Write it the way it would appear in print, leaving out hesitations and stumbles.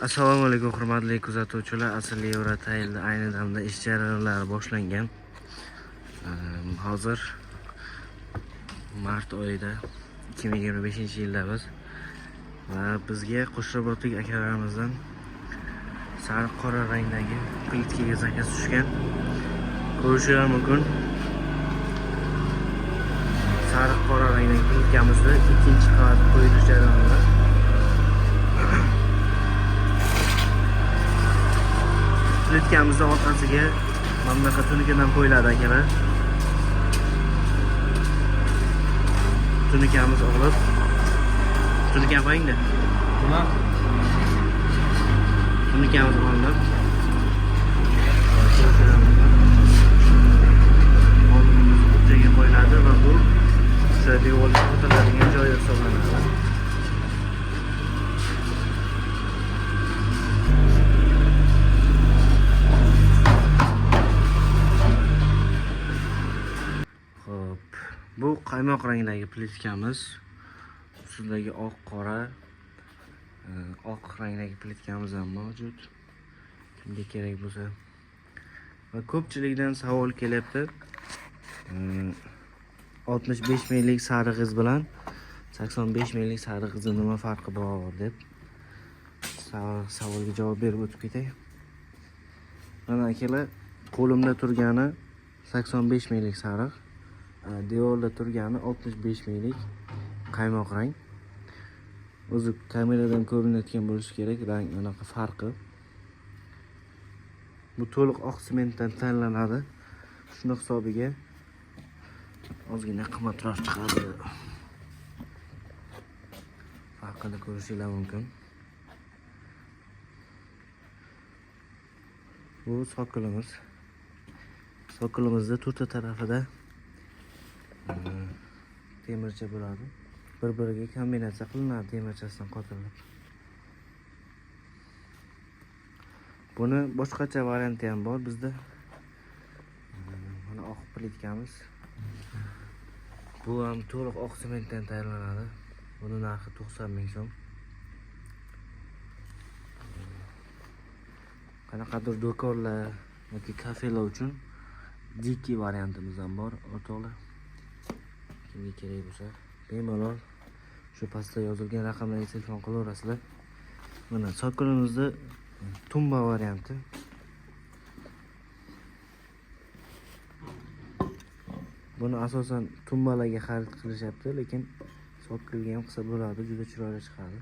Assalomu alaykum hurmatli kuzatuvchilar. Asl Yevrotaylda ayni damda ish jarayonlari boshlangan. Hozir mart oyida 2025-yildamiz va bizga Qo'shrabotlik akalarimizdan sariq qora rangdagi plitkaga zakaz tushgan. Ko'rishingiz mumkin. Sariq qora rangdagi plitkamizda ikkinchi qavat qo'yilish jarayonida. Plitkamizda orqasiga mana bunaqa tunikadan qo'yiladi akalar. Tunikamiz olib, tunikani qo'yingda. Nima? Tunikamiz olinib, joyga qo'yiladi va bu o'sha devorga o'tiladigan joy hisoblanadi. Xo'p, bu qaymoq rangdagi plitkamiz. Ustidagi oq qora, oq rangdagi plitkamiz ham mavjud. Kimga kerak bo'lsa. Va ko'pchilikdan savol kelyapti. 65 minglik sariq iz bilan 85 minglik sariq izni nima farqi bor deb savolga javob berib o'tib ketay. Mana akalar, qo'limda turgani 85 minglik sariq, devorda turgani 65 minglik qaymoq rang. O'zi kameradan ko'rinayotgan bo'lishi kerak rang anaqa farqi. Bu to'liq oq sementdan tanlanadi. Shuni hisobiga ozgina qimmatroq chiqadi. Farqini ko'rishinglar mumkin. Bu sokolimiz. Sokolimizda to'rtta tarafida temircha bo'ladi. Bir-biriga kombinatsiya qilinadi temirchasidan qotirilib. Buni boshqacha varianti ham bor bizda. Mana oq plitkamiz. Bu ham to'liq oq sementdan tayyorlanadi. Buni narxi 90 ming so'm. Qanaqadir do'konlar yoki kafelar uchun diki variantimiz ham bor, o'rtoqlar. Kimga kerak bo'lsa, bemalol shu pastda yozilgan raqamlarga telefon qilaverasizlar. Mana sokolimizda tumba varianti. Buni asosan tumbalarga xarid qilishyapti, lekin sokolga ham qilsa bo'ladi, juda chiroyli chiqadi.